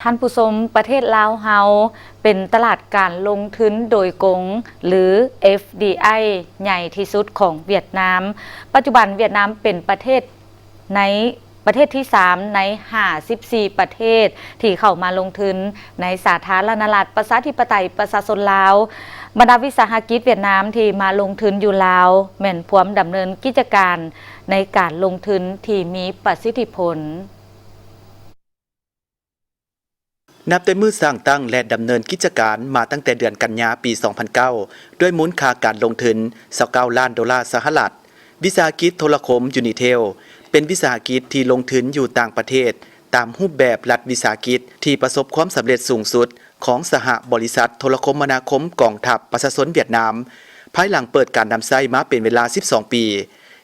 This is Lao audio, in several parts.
ທ່ານຜູ້ຊົມ, ປະເທດລາວເຮົາເປັນຕະຫຼາດການລົງທຶນໂດຍກົງ ຫຼື FDI ໃຫຍ່ທີ່ສຸດຂອງຫວຽດນາມ. ປັດຈຸບັນຫວຽດນາມເປັນປະເທດໃນ ປະເທດທີສາມໃນຫ້າສິບສີ່ປະເທດທີ່ເຂົ້າມາລົງທຶນໃນສາທາລະນະລັດ ປະຊາທິປະໄຕ ປະຊາຊົນລາວ. ບັນດາວິສາຫະກິດຫວຽດນາມທີ່ມາລົງທຶນຢູ່ລາວ ແມ່ນພວມດຳເນີນກິດຈະການໃນການລົງທຶນທີ່ມີປະສິດທິຜົນ. ນັບແຕ່ມື້ສ້າງຕັ້ງ ແລະ ດຳເນີນກິດຈະການມາຕັ້ງແຕ່ເດືອນກັນຍາປີສອງພັນເກົ້າ ດ້ວຍມູນຄ່າການລົງທຶນຊາວເກົ້າລ້ານໂດລາສະຫະລັດ, ວິສາຫະກິດໂທລະຄົມ Unitel ເປັນວິສາຫະກິດທີ່ລົງທຶນຢູ່ຕ່າງປະເທດ ຕາມຮູບແບບລັດວິສາຫະກິດທີ່ປະສົບຄວາມສຳເລັດສູງສຸດຂອງສະຫະບໍລິສັດໂທລະຄົມມະນາຄົມກອງທັບປະຊາຊົນຫວຽດນາມ, ພາຍຫຼັງເປີດການນຳໃຊ້ມາເປັນເວລາສິບສອງປີ.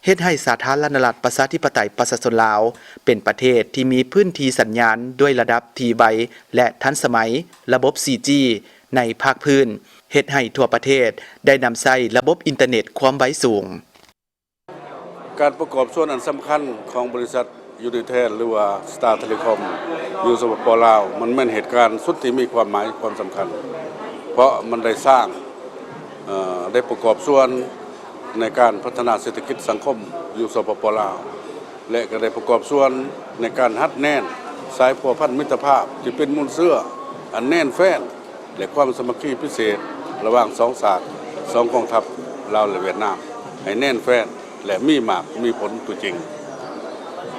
ເຮັດໃຫ້ສາທາລະນະລັດ ປະຊາທິປະໄຕ ປະຊາຊົນລາວ ເປັນປະເທດທີ່ມີພື້ນທີ່ສັນຍານດ້ວຍລະດັບທີ່ໄວ ແລະ ທັນສະໄໝ, ລະບົບ ສີ່ຈີ ໃນພາກພື້ນ, ເຮັດໃຫ້ທົ່ວປະເທດໄດ້ນຳໃຊ້ລະບົບອິນເຕີເນັດຄວາມໄວສູງ. ການປະກອບສ່ວນອັນສຳຄັນຂອງບໍລິສັດ Unitel ຫຼືວ່າ Star Telecom ຢູ່ ສປປ ລາວ ມັນແມ່ນເຫດການສຸດທີ່ມີຄວາມໝາຍຄວາມສຳຄັນ ເພາະມັນໄດ້ສ້າງ ເອີ ໄດ້ປະກອບສ່ວນໃນການພັດທະນາເສດຖະກິດສັງຄົມຢູ່ ສປປ ລາວ ແລະ ກໍໄດ້ປະກອບສ່ວນໃນການຮັດແໜ້ນສາຍພົວພັນມິດຕະພາບທີ່ເປັນມູນເຊື້ອອັນແໜ້ນແຟ້ນ ແລະ ຄວາມສາມັກຄີພິເສດລະຫວ່າງສອງຊາດ, ສອງກອງທັບ ລາວ ແລະ ຫວຽດນາມ ໃຫ້ແໜ້ນແຟ້ນ ແລະ ມີໝາກມີຜົນຕົວຈິງ.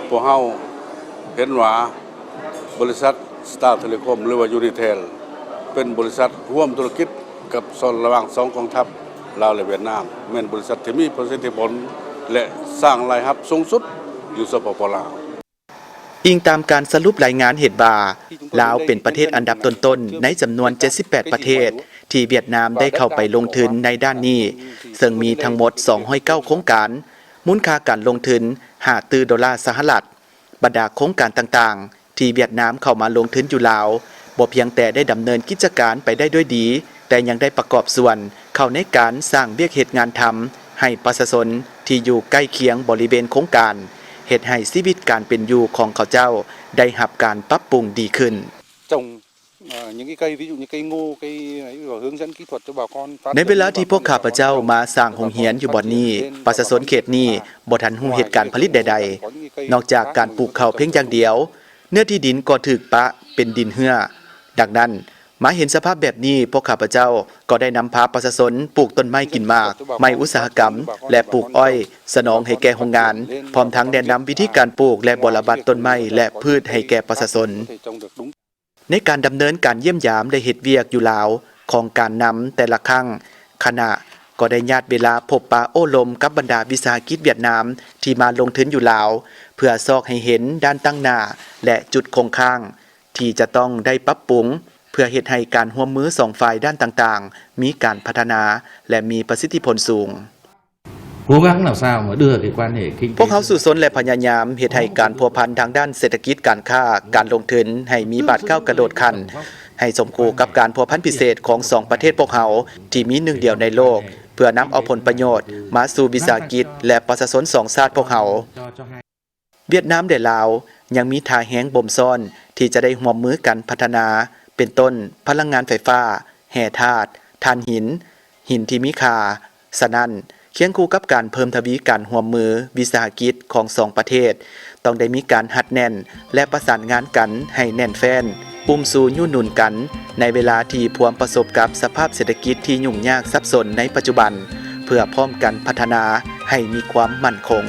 ພວກເຮົາເຫັນວ່າບໍລິສັດ Star Telecom ຫຼືວ່າ Unitel ເປັນບໍລິສັດຮ່ວມທຸລະກິດກັບສອນລະຫວ່າງສອງກອງທັບ ລາວ ແລະ ຫວຽດນາມ ແມ່ນບໍລິສັດທີ່ມີປະສິດທິຜົນ ແລະ ສ້າງລາຍຮັບສູງສຸດຢູ່ ສປປ ລາວ. ອີງຕາມການສະຫຼຸບລາຍງານເຫັນວ່າ ລາວເປັນປະເທດອັນດັບຕົ້ນໆໃນຈຳນວນເຈັດສິບແປດປະເທດ ທີ່ຫວຽດນາມໄດ້ເຂົ້າໄປລົງທຶນໃນດ້ານນີ້, ເຊິ່ງມີທັງໝົດສອງຮ້ອຍເກົ້າໂຄງການ, ມູນຄ່າການລົງທຶນຫ້າຕື້ໂດລາສະຫະລັດ. ບັນດາໂຄງການຕ່າງໆ ທີ່ຫວຽດນາມເຂົ້າມາລົງທຶນຢູ່ລາວ ບໍ່ພຽງແຕ່ໄດ້ດຳເນີນກິດຈະການໄປໄດ້ດ້ວຍດີ, ແຕ່ຍັງໄດ້ປະກອບສ່ວນເຂົ້າໃນການສ້າງວຽກເຮັດງານທຳໃຫ້ປະຊາຊົນທີ່ຢູ່ໃກ້ຄຽງບໍລິເວນໂຄງການ, ເຮັດໃຫ້ຊີວິດການເປັນຢູ່ຂອງເຂົາເຈົ້າໄດ້ຮັບການປັບປຸງດີຂຶ້ນ. ในเวลาที่พวกข้าพเจ้ามาสร้างโรงเรียนอยู่บ่อนนี้ ประชาชนเขตนี้บ่ทันฮู้เหตุการณ์ผลิตใดๆ นอกจากการปลูกข้าวเพียงอย่างเดียว เนื้อที่ดินก็ถูกปะเป็นดินเหื่อ ดังนั้น มาเห็นสภาพแบบนี้ พวกข้าพเจ้าก็ได้นำพาประชาชนปลูกต้นไม้กินหมาก ไม้อุตสาหกรรม และปลูกอ้อยสนองให้แก่โรงงาน พร้อมทั้งแนะนำวิธีการปลูกและบำบัดต้นไม้และพืชให้แก่ประชาชน ในการดำเนินการเยี่ยมยามและเฮ็ดเวียกอยู่ลาวของการนำแต่ละครั้ง คณะก็ได้ญาติเวลาพบปะโอ้ลมกับบรรดาวิสาหกิจเวียดนามที่มาลงทุนอยู่ลาว เพื่อซอกให้เห็นด้านตั้งหน้าและจุดคงค้าง ที่จะต้องได้ปรับปรุง เพื่อเฮ็ดให้การร่วมมือสองฝ่ายด้านต่างๆ มีการพัฒนาและมีประสิทธิผลสูง พวกเขาสู้ซนและพยายามเฮ็ดให้การพัวพันทางด้านเศรษฐกิจการค้า การลงทุนให้มีบาดก้าวกระโดดขั้น ให้สมคู่กับการพัวพันพิเศษของสองประเทศพวกเขาที่มีหนึ่งเดียวในโลก เพื่อนำเอาผลประโยชน์มาสู่วิสาหกิจและประชาชนสองชาติพวกเขา เวียดนามและลาวยังมีท่าแฮงບົ່ມຊ້ອນที่จะได้ร่วมมือกันพัฒนา เป็นต้น พลังงานไฟฟ้า แร่ธาตุ ถ่านหิน หินที่มีค่า ฉะนั้น เคียงคู่กับการเพิ่มทวีการร่วมมือวิสาหกิจของสองประเทศ ต้องได้มีการฮัดแน่นและประสานงานกันให้แน่นแฟ้น อุ้มชูยูหนุนกันในเวลาที่พวมประสบกับสภาพเศรษฐกิจที่ยุ่งยากสับสนในปัจจุบัน เพื่อพร้อมกันพัฒนาให้มีความมั่นคง